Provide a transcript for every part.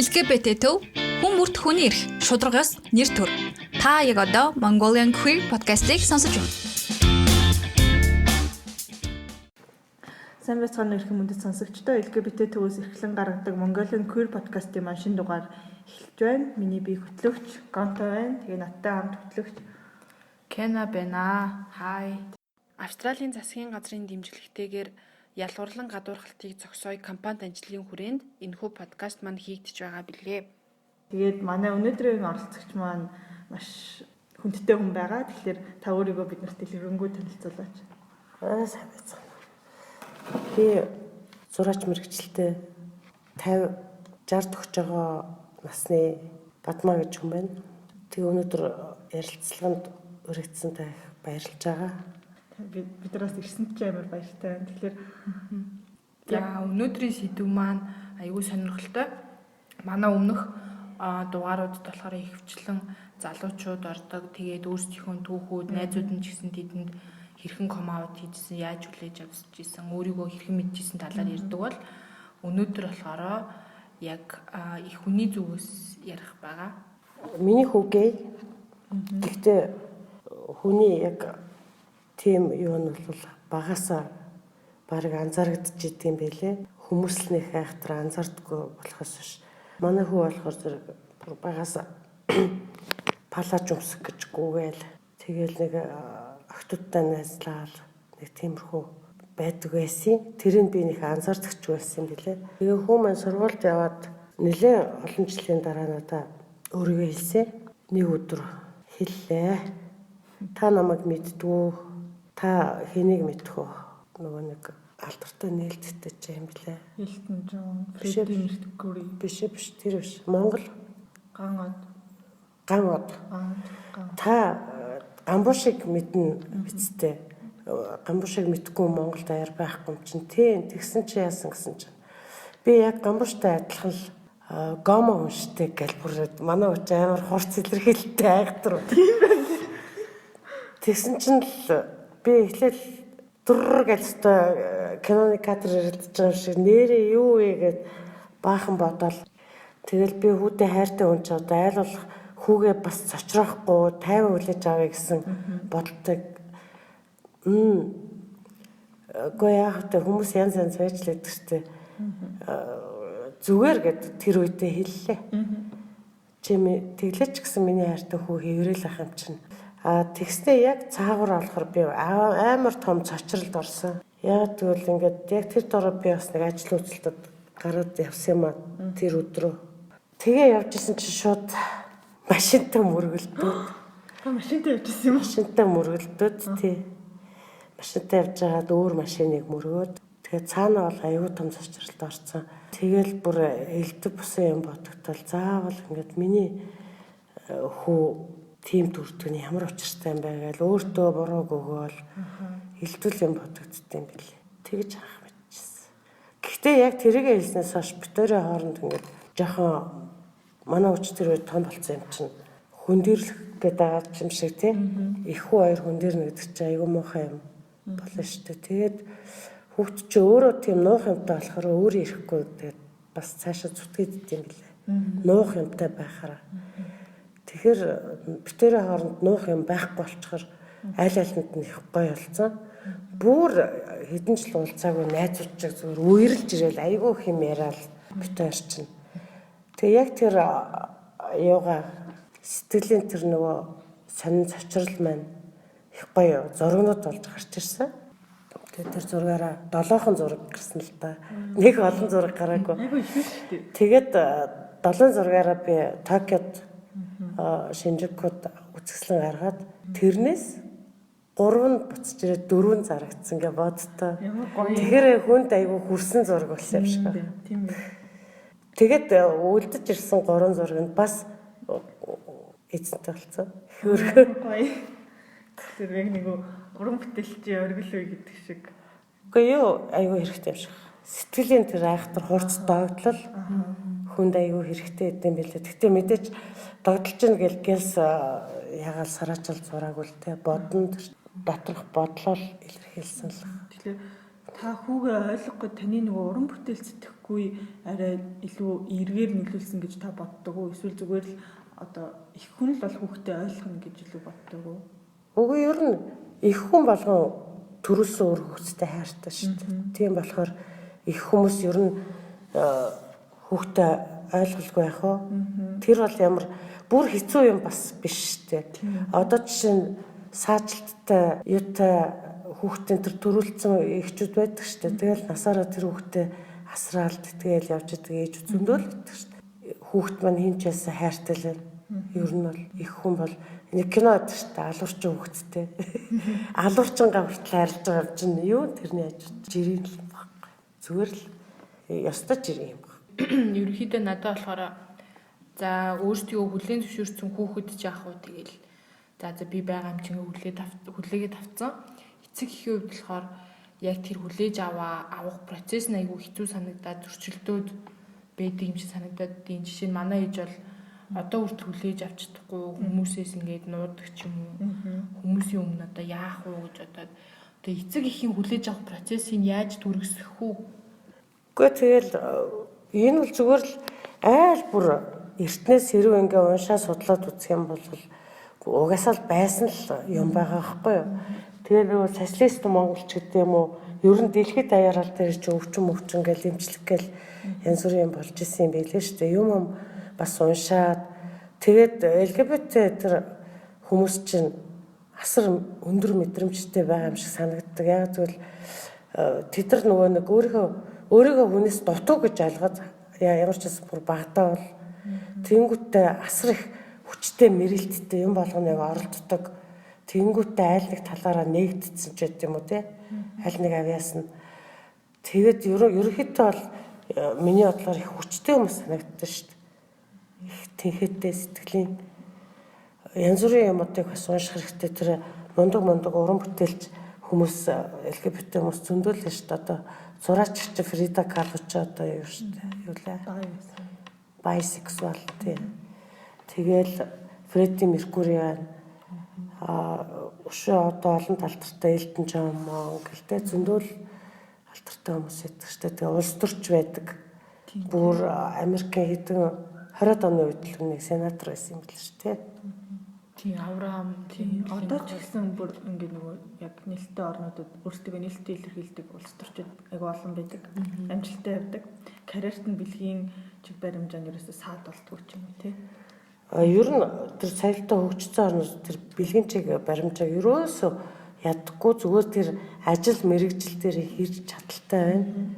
LGBT төв хүн бүрт хүний эрх, шударгаас нэр төр. Та яг одоо Mongolian Queer podcast-ыг сонсож байна. Сайн байцгаана уу эрхэм мөндөд сонсогчдоо, LGBT төвөөс эрхлэн гаргадаг Mongolian Queer podcast-ийн маань шинэ дугаар эхэлж байна. Миний бие хөтлөгч Гонто байна. Тэгээ надтай хамт хөтлөгч Кена байна. Хай. Австралийн засгийн газрын дэмжлэгтэйгээр ялгуурлан гадуурхалтыг зогсооё кампань дамжлагын хүрээнд энэхүү подкаст маань хийгдэж байгаа билээ. Тэгээд манай өнөөдрийн оролцогч маань маш хүндтэй хүн байгаа. Тэгэхээр та өөрийгөө бид нарт дэлгэрэнгүй танилцуулаач. Аа, сайн байцгаана. Би зураач мэргэжилтэй 50 60 төгсөж байгаа насны Бадмаа гэж хүн байна. Тэгээ өнөөдөр ярилцлаганд уригдсан та их баярлж байгаа. Би биднээс ирсэнд ч амар баяртай байна. Тэгэхээр яг өнөөдрийн сэдэв маань аюул сонирхолтой. Манай өмнөх дугааруудад болохоор ихэвчлэн залуучууд ордог. Тэгээд өөрсдийнхөө түүхүүд, найзууд нь ч гэсэн тэдэнд хэрхэн come out хийжсэн, яаж хүлээж авч исэн, өөрийгөө хэрхэн мэдчихсэн талаар ярьдаг бол өнөөдөр болохоор яг их хүний зүгээс ярих байгаа. Миний хүү гей. Гэхдээ хүний яг тийм юу нь бол багасаа бараг анзаарэгдэж идэм байлээ. Хүмүүс л нэх айхтар анзаардаггүй болохоос биш. Манай хүү болохоор зэрэг багасаа палаж өмсөх гэж гүгээл тэгэл нэг охтуудтай найзлаад нэг тиймэрхүү байдаг байсан. Тэрийг би нэг анзаардагч байсан юм билээ. Тэгээ хүү маань сургуульд яваад нэлээ олон жилийн дараа надаа өөрийгөө хэлсэн. Нэг өдөр хэллээ. Та намайг мэддгүү. Та хэнийг мэдэх вэ? Нөгөө нэг алдартай нээлттэй ч юм билээ. Элтон Джон, Фредди Меркьюри. Биш биш, тэр биш. Монгол Ган од. Ган од. Та гамбур шиг мэднэ биз дээ. Гамбур шиг мэдгүй Монголд аяар байхгүй юм чинь. Тийм, тэгсэн чи яасан гэсэн чинь. Би яг гамбурштай адилхан л гомо хүн штэ гэл бүр манай хүч амар хурц илэрхийлэлтэй айхтар. Тийм байна. Тэгсэн чинь л би эхлээл дүр гэл өстой киноны кадр ярилцж байгаа юм шиг нэрээ юу вэ гэд баахан бодоол. Тэгэл би хүүтэй хайртай хүн ч одоо айл болох хүүгээ бас цочроохгүй тайван хүлээж авъя гэсэн бодолтой. Үгүй яах вэ, хүмүүс янз янз байж л байдаг штэ. Зүгээр гэд тэр үедээ хэллээ. Чи тэглээч гэсэн миний хайртай хүү хэврээл ах юм чинь. А тэгснээ яг цаагуур болохоор би амар том цочролд орсон. Яг тэгвэл ингээд яг тэр дороо би бас нэг ажил үйлдэлтэд гараад явсан юм а тэр өдрөө. Тэгээ явж исэн чинь шууд машинтай мөргөлдөөд. Та машинтай явж исэн юм уу? Машинтай мөргөлдөөд тий. Машинтай явж байгаад өөр машиныг мөргөөд. Тэгээ цаана бол аюул том цочролд орсон. Тэгэл бүр элдв бусан юм бодогдол. Заавал ингээд миний хүү тийм төрдөг нь ямар учиртай юм бэ гээл өөртөө бурууг өгөөл элдвэл юм бодогдд юм бэл. Тэгж анх мэдчихсэн. Гэхдээ яг тэрийг хэлснээс хойш битэрийн хооронд ингээд жоохон манай хүч тэр үед том болсон юм чинь хүндирлэх гэдэг байгаа юм шиг тий. Их хүү хоёр хүндирнэ гэдэг чинь айгүй муухай юм болно шүү дээ. Тэгээд хүүхд чи өөрөө тийм нуух юмтай болохоор өөрөө ирэхгүй тэгээд бас цаашаа зүтгээд идэм билээ. Нуух юмтай байхаараа. Тэгэхээр битэрийн хооронд нуух юм байхгүй болчихор аль алинд нь их гоё болсон. Бүр хэдэн жил уулзаагүй найзууд чиг зүгээр үерэлж ирээл айгүй их юм яриад битэр чинь. Тэгээ яг тэр юугаа сэтгэлийн тэр нөгөө сонин цочрол маань их гоё зургнууд болж гарч ирсэн. Тэгээ тэр зургаараа 7хан зураг гарсан л та. Нэг олон зураг гараагүй. Айгүй их шүү дээ. Тэгээд 7 зургаараа би Токиод Шинжукуд үзэсгэлэн гаргаад тэрнээс 3 нь буцаж ирээд 4 нь зарагдсан гэ боддоо. Ямар гоё. Тэгэхээр хүнд айгүй хүрсэн зураг болсон юм шиг байна. Тийм ээ. Тэгээд үлдэж ирсэн 3 зураг нь бас эзэнтэй болсон. Хөргөө. Гоё. Тэр яг нэг гурван бүтээлчийн оргил үе гэдэг шиг. Үгүй юу, айгүй хэрэгтэй юм шиг. Сэтгэлийн тэр айхтар хурц догтлол хүнд айгүй хэрэгтэй гэдэм билээ. Гэхдээ мэдээж догдолж гин гэл гэлс ягаал сараачаал зураагүй л те бодон тэр доторх бодлол илэрхийлсэн л. Тэгэхээр Та хүүгээ ойлгохгүй таны нөгөө уран бүтээл сэтгэхгүй арай илүү эргээр нөлөөлсөн гэж та боддог уу? Эсвэл зүгээр л одоо их хүн л бол хүүхдээ ойлгоно гэж илүү боддог уу? Үгүй, ер нь их хүн болгон төрүүлсэн үр хөвгттэй хайртай шүү дээ. Тийм болохоор их хүмүүс ер нь хүүхдээ ойлголгүй яах вэ? Тэр бол ямар бүр хэцүү юм бас биш шүү дээ. Одоо жишээ нь саажилттай юутай хүүхдийн тэр төрүүлсэн эхчүүд байдаг шүү дээ. Тэгэл насаараа тэр хүүхдээ асраал тэтгэл явж идэг ээж зөндөө л байдаг шүү дээ. Хүүхд маань хин ч байсан хайртай л байна. Ер нь бол их хүн бол нэг кино байдаг шүү дээ. Алуурчин хүүхдтэй. Алуурчингаа хүртэл хайрлаж байгаа юм чинь юу тэрний хажууд жирийн л байхгүй. Зүгээр л ёстой жирийн юм баг. Ерөнхийдөө надад болохоор за өөртөө хүлээн зөвшөөрсөн хүүхэд ч яах вэ, тэгэл за би байгаа юм чинь хүлээгээд авцсан. Эцэг эхийн хувьд болохоор яг тэр хүлээж авах процесс нь айгүй хэцүү санагдаад зөрчилдөөд байдаг юм шиг санагдаад. Тийм, жишээ нь манай ээж бол одоо хүртэл хүлээж авч чадахгүй, хүмүүсээс ингээд нуудаг ч юм уу, хүмүүсийн өмнө одоо яах вэ гэж бодоод, одоо эцэг эхийн хүлээж авах процессыг яаж түргэсэх үү? Үгүй, тэгэл энэ бол зүгээр л айл бүр эртнээс хэрэг ингээ уншаа судлаад үзэх юм бол угаасаа л байсан л юм байгаа байхгүй юу? Тэгээ би бол социалист Монголч гэдэг юм уу? Ер нь дэлхийд даяарал дээр чи өвчин гэл эмчлэг гэл янз бүрийн юм болж исэн юм байлээ шүү дээ. Юм бас уншаад тэгээд LGBT тэр хүмүүс чинь асар өндөр мэдрэмжтэй байгаа юм шиг санагддаг. Яг тэгвэл тэд нар нөгөө нэг өөрийгөө хүнээс дутуу гэж ойлгоод ямар ч гэсэн бүр багтаа бол тэнгүүтээ асар их хүчтэй мэрэлттэй юм болгоно яг оролддог. Тэнгүүтээ айл нэг талаараа нэгдсэн ч гэдэг юм уу те. Аль нэг авьяас нь. Тэгээд ерөнхийдөө бол миний бодлоор их хүчтэй хүмүүс санагддаг шүү дээ. Их тэнхээтэй сэтгэлийн янз бүрийн юмудыг бас унших хэрэгтэй. Тэр мундаг уран бүтээлч хүмүүс LGBT хүмүүс зөндөл шүү дээ. Одоо зураач чи Фрида Кало ч одоо юу шүү дээ. Юу лээ? Bisexual тий. Тэгэл Фредди Меркури байна. Өшөө одоо олон талдартай Элтон Джон Мон гэлтэй зөндөл алдартай хүмүүс байдаг шүү дээ. Тэгээ улс төрч байдаг. Бүр Америкийн хэдэн 20-од оны үед л нэг сенатор байсан юм билээ шүү дээ. Тийм, Авраам тийм. Одоо ч гэсэн бүр ингээ нөгөө яг нээлттэй орнуудад өөрсдөө нээлттэй илэрхийлдэг улс төрчид айгүй олон байдаг. Амжилттай явдаг. Карьерт нь бэлгийн чиг баримжаа нь ерөөсөө саад болтгоо ч юм уу тий. Ер нь тэр соёлтой хөгжсөн орнууд тэр бэлгийн чиг баримжааг ерөөсөө ядаггүй, зүгээр тэр ажил мэргэжил дээр хийж чадaltaй байна.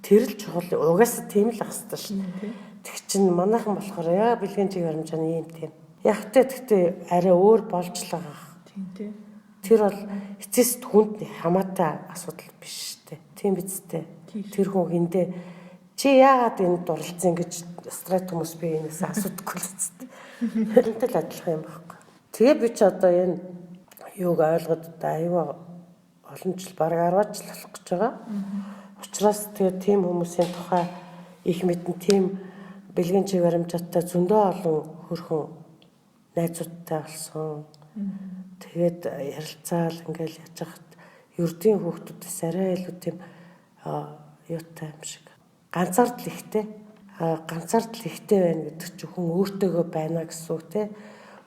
Тэр л чухал. Угаасаа тийм л ах хэвээр шүү дээ. Тэг чинь манайхан болохоор яа бэлгийн чиг баримжаа нь ийм тийм. Яг тэ тэгтээ арай өөр болж л байгаа. Тийм тий. Тэр бол эцэст хүнд хамаатай асуудал биш шүү дээ. Тийм биз дээ. Тэр хүн хиндэ чи яагаад энэ дурлцсан гэж страйт хүмүүс би энэс асуудаггүй л зү. Тэрнтэй л адилхан юм байхгүй. Тэгээ би ч одоо энэ юуг ойлгоод одоо аюу олон жил бараг 10 жил болох гэж байгаа. Учираас тэгээ тийм хүмүүсийн тухай их мэдэн, тийм бэлгийн чиг баримжаатай зөндөө олон хөрхөн найзуудтай болсон. Тэгээд ярилцаал ингээл яж хахад ердийн хүүхдүүдээс арай илүү тийм юутай юм шиг. Ганцаардл ихтэй. Ганцаардл ихтэй байна гэдэг чинь хүн өөртөөгөө байна гэсэн үг те.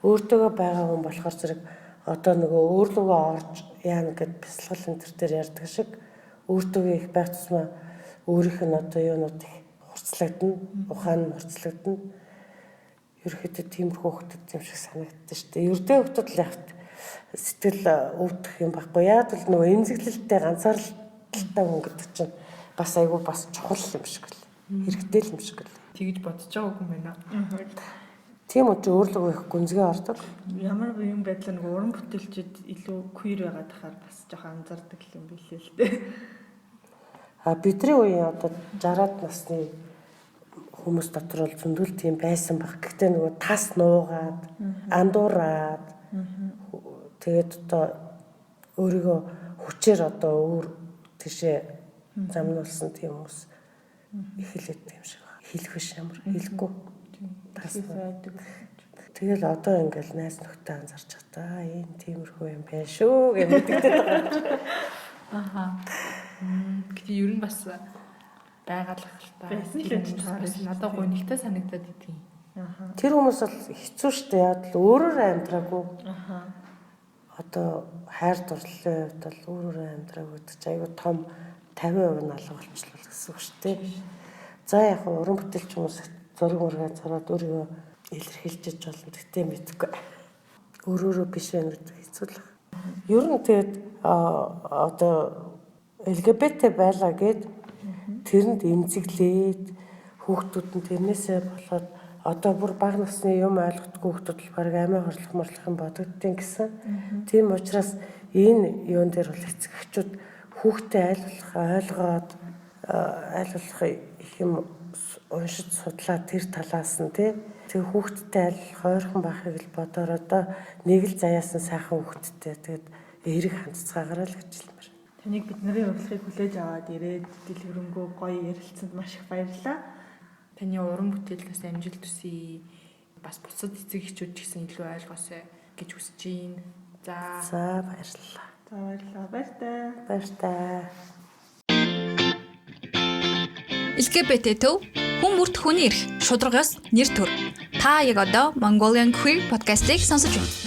Өөртөөгөө байгаа хүн болохоор зэрэг одоо нөгөө өөрлөгөө орж яана гэд бясалгал энэ төр дээр ярьдаг шиг өөртөөгөө их байх тусмаа өөрийнх нь одоо юунууд их хурцлагдана, ухаан нь хурцлагдана. Ерөнхийдөө тиймэрхүү хүүхдүүд юм шиг санагддаг шүү дээ. Ердөө хүүхдүүд л явт сэтгэл өвдөх юм байхгүй. Яг л нөгөө эмзэглэлтэй ганцаарлалтай хүн гэдэг чинь бас айгүй бас чухал юм шиг л. Хэрэгтэй л юм шиг л. Тэгж бодож байгаагүй юм байна. Тийм үү, өөрлөгөө их гүнзгий ордог. Ямар юм байдлаар нөгөө уран бүтээлчид илүү queer байгаад тахаар бас жоохон анзаардаг юм билээ л дээ. А бидний үеийн одоо 60-аад насны хүмүүс дотор бол зөндөл тийм байсан баг. Гэхдээ нөгөө тас нуугаад, андуураад тэгээд одоо өөрийгөө хүчээр одоо өөр тийшээ замнуулсан тийм хүмүүс их л байдаг юм шиг. Хэлэх биш ямар хэлэхгүй. Тас байдаг. Тэгэл одоо ингээл найз нөхдөд анзарч та ийм тиймэрхүү юм байна шүү гэж мэддэгдээд байгаа юм. Аха. Гэтэ ер нь бас байгалах л та. Байсан л Тэр гэж хүмүүс таарна бас шүү надад дээ. гонигтай санагдаад идэгин. Аха. Тэр хүмүүс бол хэцүү шттэ яг л өөрөөр амьдраагүй. Аха. Одоо хайр дурлалын хувьд бол өөрөөр амьдраагүй гэдэг чинь айгүй том 50% нь алга болчихлоо гэсэн үг шүү дээ. За яг хуу уран бүтээлч хүмүүс зураг мургаа зураад өөрийгөө илэрхийлж иж болно. Гэтэ мэдэхгүй. Өөрөөрөө биш байх гэдэг хэцүү л. Ер нь тэгээд одоо LGBT байлаа гэд тэрэнд эмзэглээд хүүхдүүд нь тэрнээсээ болоод одоо бүр бага насны юм ойлгохгүй хүүхдүүд л баг амиа хорлох морлох юм бодогдтiin гэсэн. Тийм учраас энэ юун дээр бол эцэг эхчүүд хүүхдээ аль болох ойлгоод аль болох их юм уншиж судлаа тэр талаас нь тий. Тэр хүүхдтэй аль болох ойрхон байхыг л бодоор одоо нэг л заяас нь сайхан хүүхдтэй тэгээд эерэг хандцгаагаараа л гэж хэлмээр. Таныг бидний урилгыг хүлээж аваад ирээд дэлгэрэнгүй гоё ярилцсанд маш их баярлалаа. Таны уран бүтээлээс амжилт хүсье. Бас бусад эцэг эхчүүд ч гэсэн илүү ойлгосой гэж хүсэж байна. За. За баярлалаа. За баярлалаа. Баяртай. Баяртай. LGBT төв хүн бүрт хүний эрх, шударга ёс, нэр төр. Та яг одоо Mongolian Queer podcast-ыг сонсож байна.